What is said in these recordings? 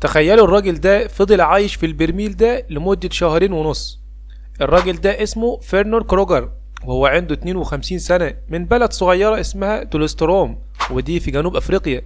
تخيلوا الراجل ده فضل عايش في البرميل ده لمدة 2.5 شهر. الراجل ده اسمه فيرنر كروجر، وهو عنده 52 سنة، من بلد صغيرة اسمها دولستروم، ودي في جنوب افريقيا.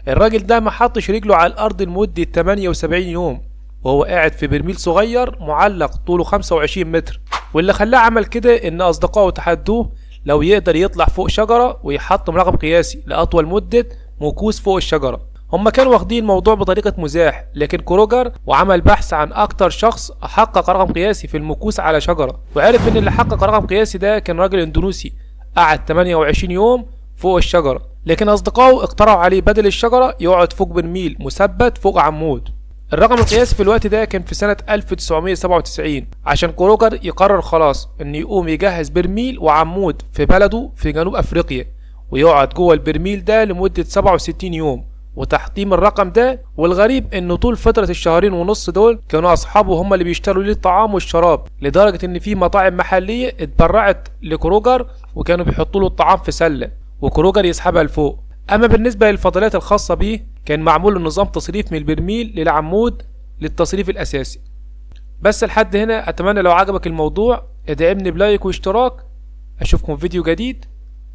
الراجل ده ما حطش رجله على الارض لمدة 78 يوم، وهو قاعد في برميل صغير معلق طوله 25 متر. واللي خلاه عمل كده ان اصدقائه تحدوه لو يقدر يطلع فوق شجرة ويحطم رقم قياسي لأطول مدة مكوث فوق الشجرة. هما كانوا واخدين الموضوع بطريقة مزاح، لكن كروجر وعمل بحث عن أكتر شخص حقق رقم قياسي في المكوث على شجرة، وعرف إن اللي حقق رقم قياسي ده كان راجل إندونيسي قعد 28 يوم فوق الشجرة. لكن أصدقائه اقترحوا عليه بدل الشجرة يقعد فوق برميل مثبت فوق عمود. الرقم القياسي في الوقت ده كان في سنة 1997، عشان كروجر يقرر خلاص إنه يقوم يجهز برميل وعمود في بلده في جنوب أفريقيا، ويقعد جوه البرميل ده لمدة 67 يوم وتحطيم الرقم ده. والغريب انه طول فترة 2.5 شهر دول كانوا اصحابه هم اللي بيشتروا ليه الطعام والشراب، لدرجة ان في مطاعم محلية اتبرعت لكروجر وكانوا بيحطوا له الطعام في سلة وكروجر يسحبها لفوق. اما بالنسبة للفضلات الخاصة بيه كان معمول له نظام تصريف من البرميل للعمود للتصريف الاساسي. بس لحد هنا، اتمنى لو عجبك الموضوع ادعمني ب like واشتراك. اشوفكم في فيديو جديد.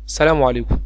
السلام عليكم.